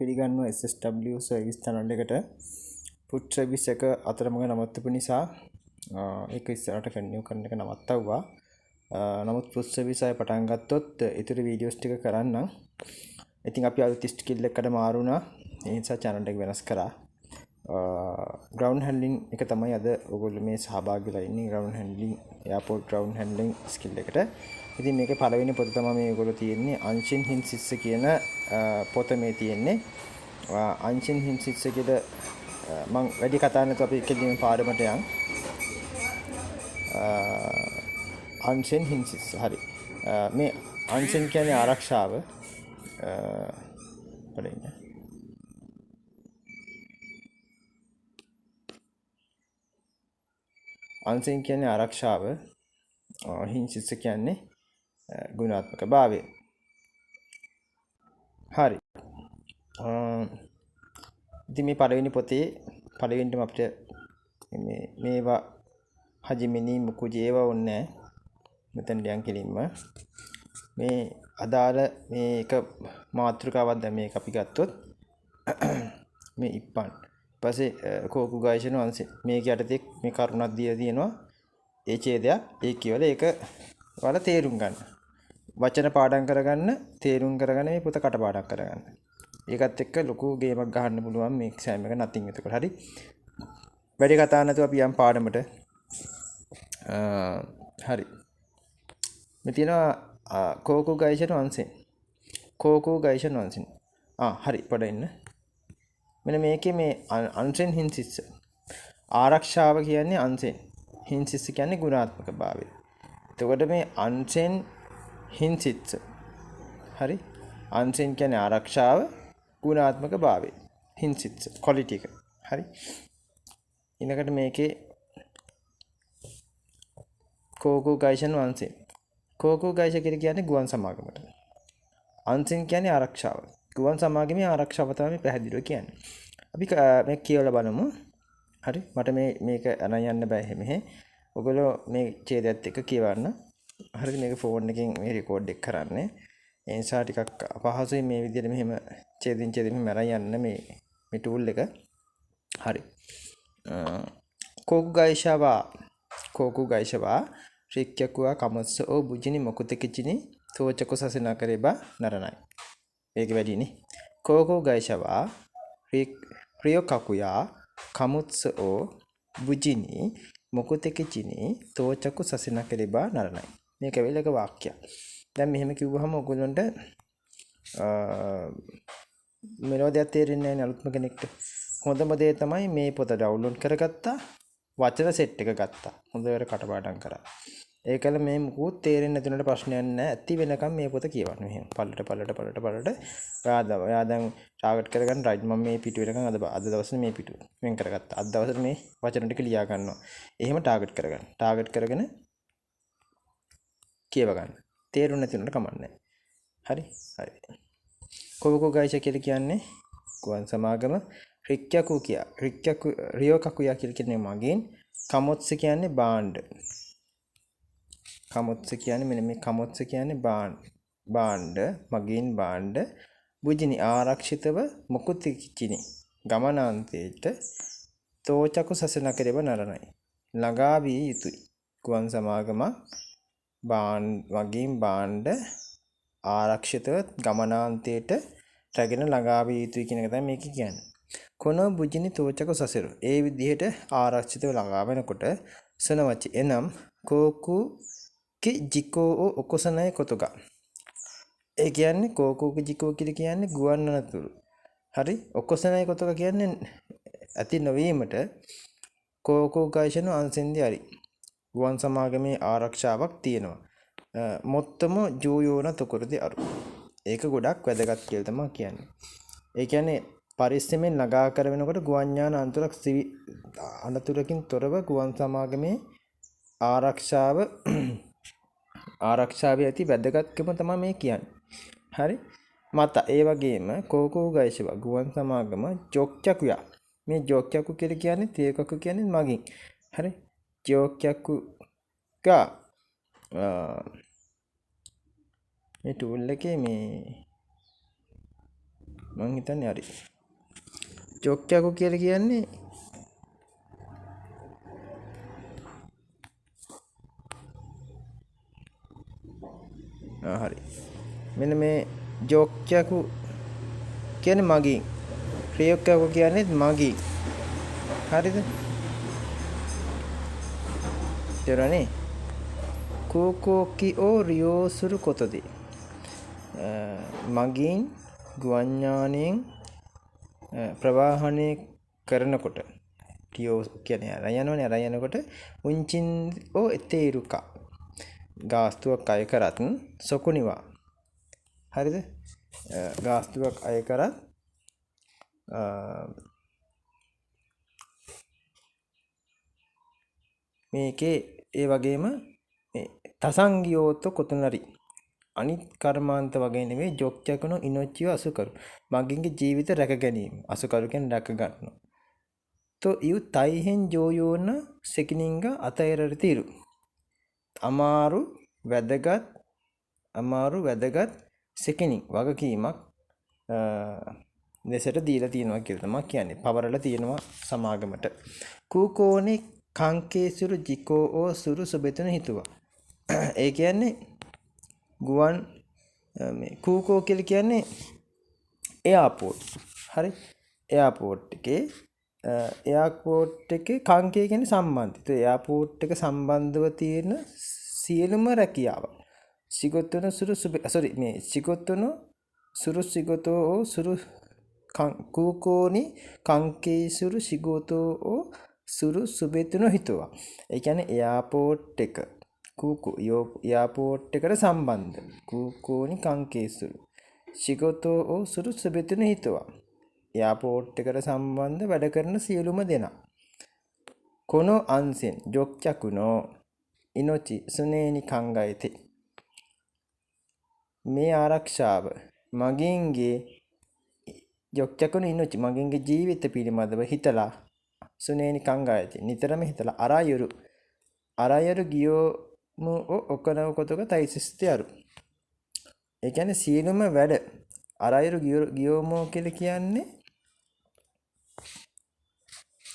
පිළිගන්නවා SSW service channel එකට. Food service එක අතරමඟ නවත්තපු නිසා ඒක ඉස්සරහට කන්ටිනියු කරන එක නවත්තවුවා. නමුත් ෆුඩ් සර්විස් ආයෙ පටන් ගත්තොත් ඉතුරු වීඩියෝස් ටික කරන්නම්. ඉතින් අපි අලුත් ස්කිල් එකකට මාරු වුණා. ඒ නිසා චැනල් එක වෙනස් කරා. ග්‍රවුන්ඩ් හැන්ඩ්ලින් එක තමයි අද ඔයගොල්ලෝ මේ සහභාගී වෙලා ඉන්නේ ground handling airport ground handling skill එකට. ඉතින් මේකේ පළවෙනි පොත තමයි මේ ඔයගොල්ලෝ තියෙන්නේ අන්ෂින් හින්සිස්ස කියන පොත මේ තියෙන්නේ. අන්ෂින් හින්සිස්ස කියලා මං වැඩි කතා නැතුව අපි කෙලින්ම පාඩමට යන්. අන්ෂින් හින්සිස්ස හරි. මේ අන්ෂින් කියන්නේ ආරක්ෂාව. පළවෙනි අන්සෙන් කියන්නේ ආරක්ෂාව, හිංසිස්ස කියන්නේ ගුණාත්මක භාවය. හරි. ඉතින් මේ පළවෙනි පොතේ පළවෙනිටම අපිට මේ මේවා හජිමිනි මුකුජි ඒවා ඕනේ නෑ. මෙතනට යන් කෙලින්ම මේ අදාළ මේ එක මාතෘකාවක් දැන් මේක අපි ගත්තොත් මේ ඉප්පන් ඊපස්සේ කෝකු ගායෂන වංශය මේක යටතේ මේ කරුණක් දීලා තියෙනවා. ඒ ඡේදයක් ඒ කියවල ඒක ඔයාලා තේරුම් ගන්න. වචන පාඩම් කරගන්න, තේරුම් කරගන්න මේ පොත කටපාඩම් කරගන්න. ඒකත් එක්ක ලොකු ගේමක් ගහන්න පුළුවන් මේ එක්සෑම් එක නතින් එතකොට. හරි. වැඩි කතා නැතුව අපි යම් පාඩමට. හරි. මේ තියෙනවා කෝකු ගායෂන වංශය. කෝකු ගායෂන වංශය. හරි පොඩ ඉන්න. මෙන්න මේකේ මේ අන්සෙන් හින්සිස්ස ආරක්ෂාව කියන්නේ අන්සෙන් හින්සිස්ස කියන්නේ ගුණාත්මක භාවය. එතකොට මේ අන්සෙන් හින්සිස්ස හරි අන්සෙන් කියන්නේ ආරක්ෂාව ගුණාත්මක භාවය හින්සිස්ස ක්වොලිටි එක. හරි. ඊළඟට මේකේ කෝකෝ ගයිෂන් වංශය. කෝකෝ ගයිෂ කියලා කියන්නේ ගුවන් සමාගමට. අන්සෙන් කියන්නේ ආරක්ෂාව. ගුවන් සමාගමේ ආරක්ෂාව තමයි පැහැදිලිව කියන්නේ. අපි මේක කියවලා බලමු. හරි. මට මේක අරන් යන්න බෑ එහෙම. ඔයගොල්ලෝ මේ ඡේදයත් එක්ක කියවන්න. හරිද? මේක ෆෝන් එකෙන් මේ රෙකෝඩ් එක කරන්නේ. ඒ නිසා ටිකක් අපහසුයි මේ විදිහට මෙහෙම ඡේදෙන් ඡේදෙ මෙහෙම අරන් යන්න මේ මේ ටූල් එක. හරි. කෝකු ගයිෂවා කෝකු ගයිෂවා රික්කකුවා කමස්ස ඕ බුජිනි මොකුතෙකිචිනි තෝචක සසනා කරේබා නරණයි. මේක වැඩිනේ. කෝකෝ ගයිෂවා රියොකකුයා කමුත්ස ඕ බුජිනි මොකුතෙකිචිනි තෝචකු සසනා කරේබා නරණයි. මේක ඇවිල්ලා එක වාක්‍යයක්. දැන් මෙහෙම කිව්වහම ඔයගොල්ලන්ට මෙලෝ දෙයක් තේරෙන්නේ නැහැ නේ අලුත්ම කෙනෙක්ට. හොඳම දේ තමයි මේ පොත ඩවුන්ලෝඩ් කරගත්තා, වචන සෙට් එක ගත්තා. හොඳට කටපාඩම් කරා. ඒකල මේ මුකුත් තේරෙන්නේ නැති උනට ප්‍රශ්නයක් නැහැ. ඇති වෙනකම් මේ පොත කියවන්න. මෙහෙම පල්ලට පල්ලට පල්ලට පල්ලට ඔයා දැන් ටාගට් කරගන්න රයිට් මම මේ පිටු වෙනකම් අද දවසේ මේ පිටු වෙන් කරගත්තා. අද දවසේ මේ වචන ටික ලියා ගන්නවා. එහෙම ටාගට් කරගන්න. ටාගට් කරගෙන කියව ගන්න. තේරුම් නැති උනට කමක් නැහැ. හරි? හරි. කෝකෝ ගයිෂ කියලා කියන්නේ ගුවන් සමාගම. රික්කකු කියා රික්කකු රියෝකකුයා කියලා කියන්නේ මගෙන්. කමොත්ස කියන්නේ භාණ්ඩ. කමොත්ස කියන්නේ මෙන්න මේ කමොත්ස කියන්නේ භාණ්ඩ මගින් භාණ්ඩ. බුජිනි ආරක්ෂිතව මොකුතිකිචිනි ගමනාන්තයට තෝචකු සසන කෙරෙව නරණයි. ළඟා විය යුතුයි. ගුවන් සමාගමක් මගින් භාණ්ඩ ආරක්ෂිතව ගමනාන්තයට රැගෙන ළඟා විය යුතුයි කියන එක තමයි මේක කියන්නේ. කොනෝ බුජිනි තෝචක සසරු. ඒ විදිහට ආරක්ෂිතව ළඟා වෙනකොට සනවචි එනම් කෝකු කි ජිකෝ ඕ ඔකොසනය කොතගා. ඒ කියන්නේ කෝකු කි ජිකෝ කියලා කියන්නේ ගුවන් අනතුරු. හරි. ඔකොසනය කොතගා කියන්නේ ඇති නොවීමට කෝකු ගයිෂන අන්සෙන්දි හරි. ගුවන් සමාගමේ ආරක්ෂාවක් තියෙනවා. මොත්තම ජූයෝන තොකරදි අරු. ඒක ගොඩක් වැදගත් කියලා තමයි කියන්නේ. ඒ කියන්නේ පරිස්සමෙන් ළඟා කරවෙනකොට ගුවන් යාන අනතුරක් අනතුරකින් තොරව ගුවන් සමාගමේ ආරක්ෂාවේ ඇති වැදගත්කම තමයි මේ කියන්නේ. හරි. මත ඒ වගේම කෝකෝ ගයිෂවා ගුවන් සමාගම ජොක්චකුයා. මේ ජොක්චකු කියලා කියන්නේ තේකකු කියන්නේ මගින්. හරි. ජොක්චකුගා මේ ටූල් එකේ මේ මං හිතන්නේ හරි. ජොක්යකු කියලා කියන්නේ හරි. මෙන්න මේ ජොක්යකු කියන්නේ මගින්. ක්‍රියොක්යකු කියන්නේ මගින්. හරිද? තේරුණානේ? කෝකෝකිଓ රියෝසුරු කොතද මගින් ගුවන් යානයෙන් ප්‍රවාහනය කරනකොට ටියෝ කියන්නේ අරන් යනවනේ අරන් යනකොට උන්චින් ඕ එතේරුකා ගාස්තුවක් අය කරත් සොකුනිවා හරිද ගාස්තුවක් අය කරත් මේකේ ඒ වගේම මේ තසංගියෝත කොතනරි අනිත් කර්මාන්ත වගේ නෙමෙයි ජොක්චකනෝ ඉනොච්චිව අසුකරු මගින්ගේ ජීවිත රැක ගැනීම අසුකරු කියන්නේ රැක ගන්නවා තෝ ඉව් තයිහෙන් ජෝයෝන සෙකිනින්ග අතයරට තිරු අමාරු වැදගත් සෙකිනින් වගකීමක් ලෙසට දීලා තියෙනවා කියලා තමයි කියන්නේ පවරලා තියෙනවා සමාගමට කූකෝනේ කංකේසුරු ජිකෝ ඕ සුරු සුබෙතුන හිතුවා ඒ කියන්නේ ගුවන් මේ කූකෝ කියලා කියන්නේ එයාපෝට් හරි එයාපෝට් එකේ කංකේ කියන්නේ සම්බන්ධ. ඒ එයාපෝට් එක සම්බන්ධව තියෙන සියලුම රැකියාව. සිගොතුන සුරු සෝරි මේ සිගොතුන සුරු සිගොතෝ ඕ සුරු කූකෝනි කංකේ සුරු සිගොතෝ ඕ සුරු සුබෙතුන හිතුවා. ඒ කියන්නේ එයාපෝට් එක කූකෝ එයාපෝට් එකට සම්බන්ධ කූකෝනි කංකේසුරු සිගොතෝ ඕ සුරු සුබෙතුන හිතුවා. එයාපෝට් එකට සම්බන්ධ වැඩ කරන සියලුම දෙනා කොනෝ අන්සෙන් ජොක්චකුනෝ ඉනොචි සුනේනි කංගයිති මේ ආරක්ෂාව මගින්ගේ ජොක්චකුනෝ ඉනොචි මගින්ගේ ජීවිත පිළිබඳව හිතලා සුනේනි කංගයිති නිතරම හිතලා අරායුරු ගියෝ ඔකනව කොතක තයිසිස්ති අරු ඒ කියන්නේ සියලුම වැඩ අරායුරු ගියෝමෝ කියලා කියන්නේ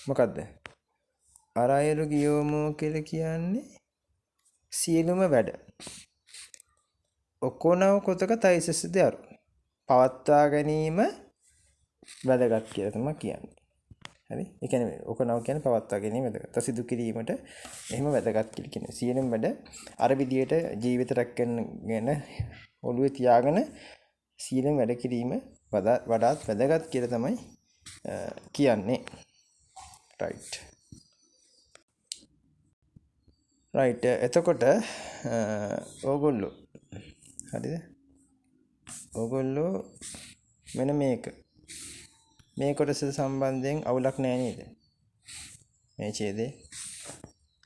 මොකද්ද? අරායුරු ගියෝමෝ කියලා කියන්නේ සියලුම වැඩ ඔකනව කොතක තයිසිස්ති අරු පවත්වා ගැනීම වැදගත් කියලා තමයි කියන්නේ. හරි? ඒ කියන්නේ ඔකනව කියන්නේ පවත්වා ගැනීම වැදගත්. සිදු කිරීමට එහෙම වැදගත් කියලා කියන්නේ. සියලුම වැඩ අර විදියට ජීවිත රැකගෙන ඔළුවේ තියාගෙන සියලුම වැඩ කිරීම වඩාත් වැදගත් කියලා තමයි කියන්නේ. රයිට්. රයිට් එතකොට ඕගොල්ලෝ හරිද? ඕගොල්ලෝ මෙන්න මේක මේ කොටස සම්බන්ධයෙන් අවුලක් නෑ නේද? මේ ඡේදේ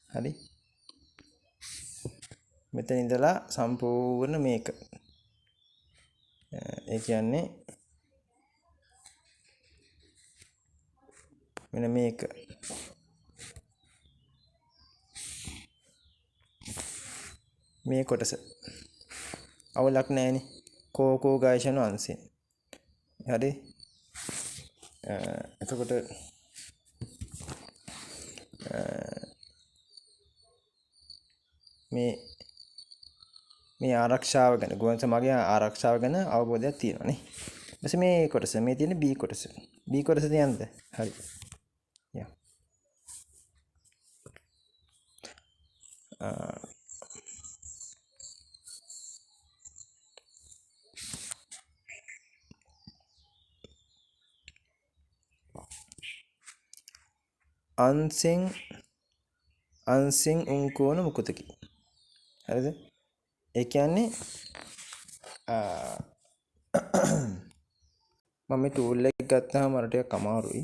හරි. මෙතන ඉඳලා සම්පූර්ණ මේක. ඒ කියන්නේ මෙන්න මේක. මේ කොටස අවුලක් නෑනේ. කෝකෝ ගායෂන අංශයෙන්. හරි. එතකොට මේ මේ ආරක්ෂාව ගැන ගුවන් සමාගමේ ආරක්ෂාව ගැන අවබෝධයක් තියෙනවා නේ. ඊපස්සේ මේ කොටස මේ තියෙන B කොටස. B කොටස තියන්නද? හරි. යා. අන්සෙන් අන්සෙන් උන්කෝන මුකුතකි. හරිද? ඒ කියන්නේ මම මේ ටූල් එක ගත්තාම අර ටිකක් අමාරුයි.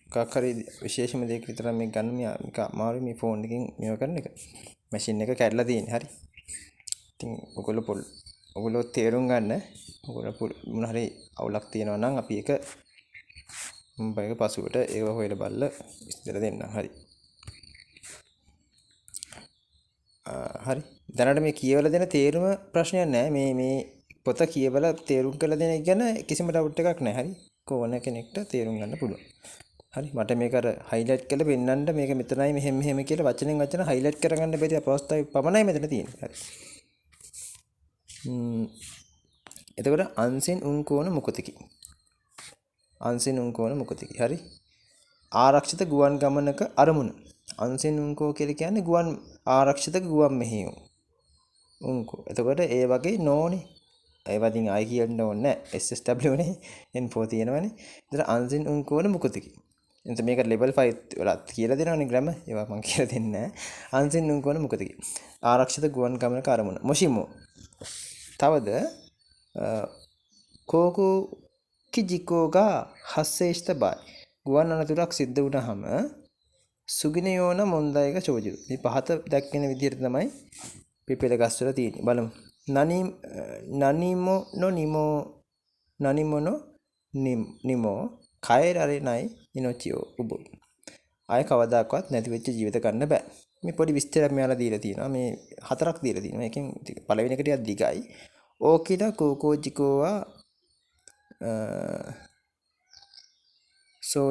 මොකක් හරි විශේෂම දෙයක් විතර මේක ගන්න මේක අමාරුයි මේ ෆෝන් එකෙන් මේව කරන එක. මැෂින් එක කැඩලා තියෙන්නේ. හරි. ඉතින් ඔයගොල්ලෝ තේරුම් ගන්න. ඔයගොල්ලෝ මොන හරි අවුලක් තියෙනවා නම් අපි ඒක මම ඒක පසුවට ඒව හොයලා බලලා විස්තර දෙන්නම්. හරි. හරි. දැනට මේ කියවලා දෙන තේරුම ප්‍රශ්නයක් නෑ. මේ මේ පොත කියවලා තේරුම් කරලා දෙන එක ගැන කිසිම ඩවුට් එකක් නැහැ. හරි. ඕන කෙනෙක්ට තේරුම් ගන්න පුළුවන්. හරි. මට මේක අර හයිලයිට් කරලා පෙන්නන්න මේක මෙතනයි මෙහෙම මෙහෙම කියලා වචනෙන් වචන හයිලයිට් කරගන්න බැරි අපහසුතාවය පමණයි මෙතන තියෙන්නේ. හරි. එතකොට අන්සෙන් උන්කෝන මොකොතකි. අන්සෙන් උන්කෝන මොකොතකි. හරි. ආරක්ෂිත ගුවන් ගමනක අරමුණ. අන්සෙන් උන්කෝ කියලා කියන්නේ ගුවන් ආරක්ෂිත ගුවන් මෙහෙයුම්. උන්කෝ. එතකොට ඒ වගේ නෝනේ. ඒවා ඉතින් ආයි කියන්න ඕනේ නෑ. SSW නේ N4 තියෙනවනේ. එතන අන්සෙන් උන්කෝන මොකොතකි. එතන මේක ලෙවල් 5 වලත් කියලා දෙනවනේ ග්‍රැමර්. ඒවා මං කියලා දෙන්නේ නෑ. අන්සෙන් උන්කෝන මොකොතකි. ආරක්ෂිත ගුවන් ගමනක අරමුණ. මොෂිමෝ. තවද කෝකෝ කිජිකෝ ගා හස්සේෂ්ත බයි. ගුවන් අනතුරක් සිද්ධ වුණාම සුගිනයෝන මොන්දයික චෝජිරු. මේ පහත දැක්වෙන විදිහට තමයි පිපෙල ගස්වල තියෙන්නේ. බලමු. නනිමෝ නො නිමෝ නනිමෝ නො නිමෝ කයරරේ නයි ඉනොචියෝ උබ. ආය කවදාකවත් නැති වෙච්ච ජීවිත ගන්න බෑ. මේ පොඩි විස්තරයක් මෙයාලා දීලා තියෙනවා. මේ හතරක් දීලා තියෙනවා. ඒකෙන් පළවෙනි එක ටිකක් දිගයි. ඕකිලා කෝකෝ ජිකෝවා සෝ